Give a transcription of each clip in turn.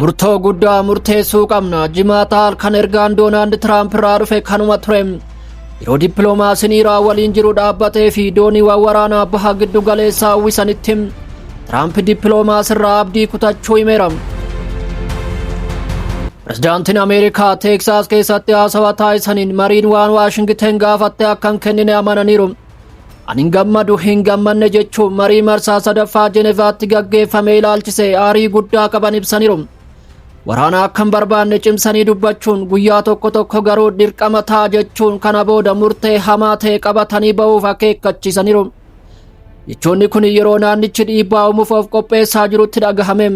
Murtoo guddaa murteessuu qabna. Jimaata halkan ergaan Doonaald Tiraamp irraa dhufe kanuma ture. Yeroo dippiloomaasiin Iraan waliin jiru dhaabbatee fi dooniiwwan waraanaa baha giddu galeessaa uwwisanitti, Tiraamp dippiloomaasirraa abdii kutachuu himeera. Pirezidaantiin Ameerikaa Teeksaas keessatti haasawaa taasisaniin mariin waan Waashingiten gaafatte akka hin kennine amananiiru. Ani hin gammadu, hin gammanne jechuun marii marsaa sadaffaa Jenevaatti gaggeeffame ilaalchise aarii guddaa qaban ibsaniiru. Waraana akka hin barbaanne cimsanii dubbachuun, guyyaa tokko tokko garuu dirqama ta'a jechuun kana booda murtee hamaa ta'e qabatanii ba'uuf akeekkachiisaniiru. Jechoonni kun yeroo naannichi dhiibbaa uumuuf of qopheessaa jirutti dhagahame.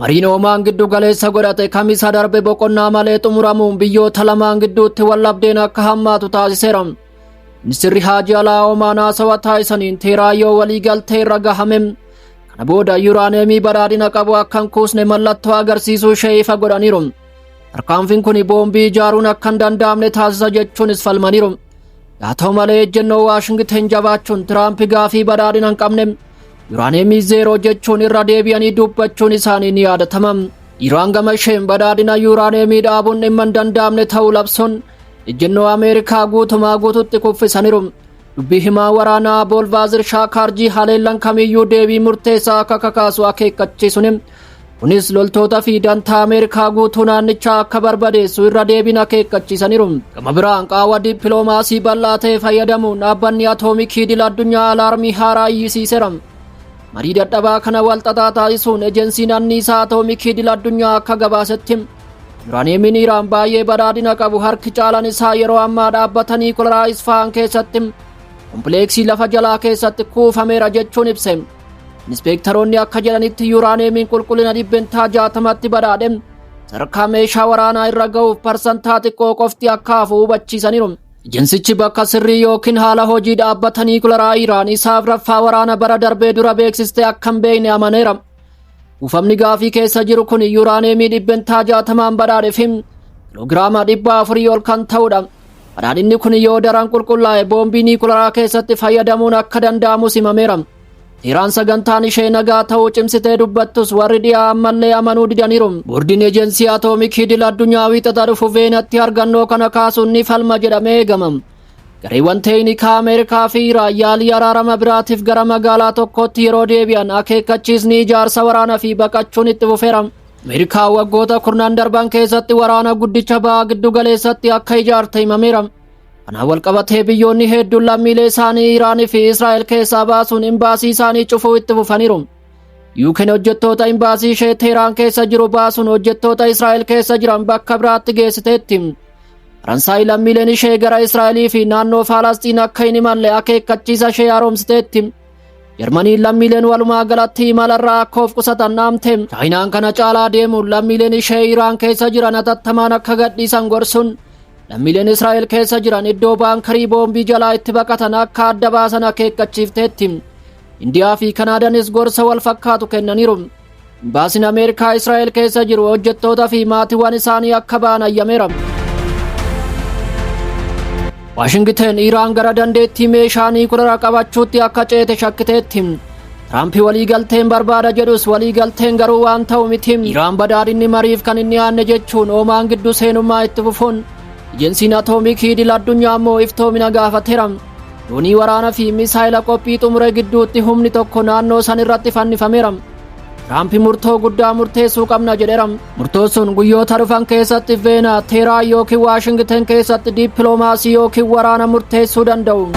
Mariin Oomaan giddu galeessa godhate Kamisa darbe boqonnaa malee xumuramuun biyyoota lamaan gidduutti wallabdeen akka hammaatu taasiseera. Ministeerri Haajii Alaa Oomaan haasawa taasisaniin Teeraan yoo walii galtee irra gahame kana booda yuuraaneemii badhaadhina qabu akka hin kuusne mallattoo agarsiisuu ishee ifa godhaniiru. Tarkaanfiin kun boombii ijaaruun akka hin danda'amne taasisa jechuunis falmaniiru. Haa ta'u malee, ejjennoo Waashingten jabaachuun Tiraamp gaafii badhaadhina hin qabne yuuraaneemii zeeroo jechuun irra deebi'anii dubbachuun isaanii ni yaadatama. Iraan gama isheen badhaadhina yuuraaneemii dhaabuun dhimma hin danda'amne ta'uu labsuun ejjennoo Ameerikaa guutumaa guututti kuffisaniiru. Dubbii himaa waraanaa Abolfaazil Shaakaarjii haleellan kamiyyuu deebii murteessaa akka kakaasu akeekkachiisuun, kunis loltoota fi dantaa Ameerikaa guutuu naannichaa akka barbadeessu irra deebiin akeekkachiisaniiru. Gama biraan, qaawwa dippiloomaasii bal'aa ta'e fayyadamuun dhaabbanni atoomikii idil addunyaa alaarmii haaraa iyyisiiseera. Marii dadhabaa kana walxaxaa taasisuun ejensiin anniisaa atoomikii idil addunyaa akka gabaasetti, yuuraaniyeemiin Iraan baay'ee badhaadhina qabu harki caalan isaa yeroo ammaa dhaabbata niikularaa Isfahan keessatti kompleeksii lafa jalaa keessatti kuufameera jechuun ibse. Inspeektaroonni akka jedhanitti, yuuraaniyeemiin qulqullina 60%tti badhaadhe sadarkaa meeshaa waraanaa irra ga'uuf parsantaa xiqqoo qofti akka hafu hubachiisaniiru. Ejensichi bakka sirrii yookiin haala hojii dhaabbata niikularaa Iraan isaa afraffaa waraana bara darbee dura beeksistee akka hin beekne amaneera. Kuufamni gaafii keessa jiru kun yuuraaneemii 60%n badhaadhe fi kiloogiraama 400 ol kan ta'udha. Badhaadhinni kun yoo daran qulqullaa'e boombii niikularaa keessatti fayyadamuun akka danda'amus himameera. Iraan sagantaan ishee nagaa ta'uu cimsitee dubbattus, warri dhiyaa ammallee amanuu didaniiru. Boordiin ejensii atoomikii idil addunyaa Wiixata dhufu Veenatti argannoo kana kaasuun ni falma jedhamee eegama. Gareewwan teeknikaa Ameerikaa fi Iraan yaalii araarama biraatiif gara magaalaa tokkootti yeroo deebi'an akeekkachiisni ijaarsa waraanaa fi baqachuun itti fufeera. Ameerikaan waggoota kurnan darban keessatti waraana guddicha baha giddu galeessatti akka ijaarte himameera. Kanaan walqabatee biyyoonni hedduun lammiilee isaanii Iraanii fi Israa'el keessaa baasuun imbaasii isaanii cufuu itti fufaniiru. UK'n hojjettoota imbaasii ishee Teheraan keessa jiru baasuun hojjettoota Israa'el keessa jiran bakka biraatti geessiteetti. Faransaay lammiileen ishee gara Israa'elii fi naannoo Faalastiin akka hin imalle akeekkachiisa ishee haaromsiteetti. Jarmaniin lammiileen walumaa galatti imalarraa akka of qusatan dhaamte. Chaayinaan kana caalaa deemuun lammiileen ishee Iraan keessa jiran hatattamaan akka gadhiisan gorsuun, lammiileen Israa'el keessa jiran iddoo baankarii boombii jalaa itti baqatan akka adda baasan akeekkachiifteetti. Indiyaa fi Kanaadaanis gorsa wal fakkaatu kennaniiru. Imbaasiin Ameerikaa Israa'el keessa jiru hojjettoota fi maatiiwwan isaanii akka ba'an ayyameera. Waashingiten Iraan gara dandeettii meeshaa niikulara qabachuutti akka ceete shakkiteetti. Tiraamp waliigalteen barbaada jedhus, waliigalteen garuu waan ta'u miti. Iraan badhaadhinni mariif kan inni aanne jechuun Oomaan giddu seenummaa itti fufuun, ejensiin atoomikii idil addunyaa immoo iftoomina gaafateera. Doonii waraanaa fi misaayila qophii xumure gidduutti humni tokko naannoo san irratti fannifameera. Tiraamp murtoo guddaa murteessuu qabna jedheera. Murtoon sun guyyoota dhufan keessatti Veenaa, Teheraan yookiin Waashingten keessatti dippiloomaasii yookiin waraana murteessuu danda'u.